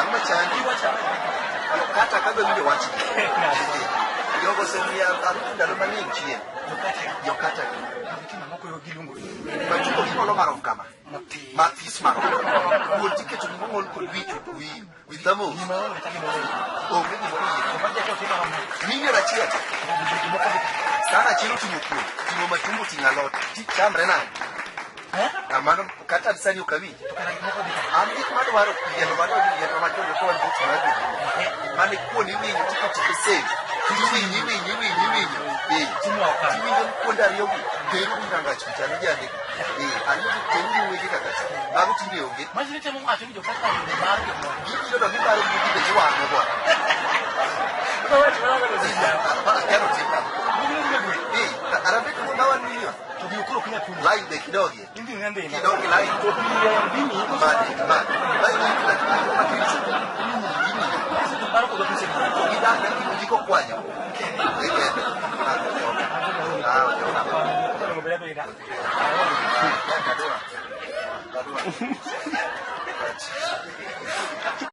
Ang'o machandi? Kata ka winjo wach. Jogo osemiya arufu ndalo mang'eny chien. Jokata gi. Machuko ging'olo marom kama. Mathis marom. Kuon tiketo gimong'ol kod wich wi wi thamos. Onge gimoro yie. Milion achiel. Sana achiel oting'o kuon, oting'o matumbo, oting'o alot. Chamre nade? Mano kata sani ok awinj. An gik madwaro yiero madwaro yiero machon to wan box mar gik. Mane kuon iwinyo tiketo e save. Tiwinyo iwinyo iwinyo iwinyo. Eh. Tiwinjo ni kuonde ariyo gi teru gi rangach kucha ne jande. Eh, ariyo gi teru gi wege kaka cha. Mago tinde onge. Gibiro to giparo ni gidhi giwang'o bwana. Kero tim nang'o? Eh, harambee tuko na 1 million. Line be kidogo. Kidogo line. Mane, mane. Line ni matin. Gidak na jiko kwanyo. Eh, eh. Ah, okay. Ah, okay. Kadua. Kadua.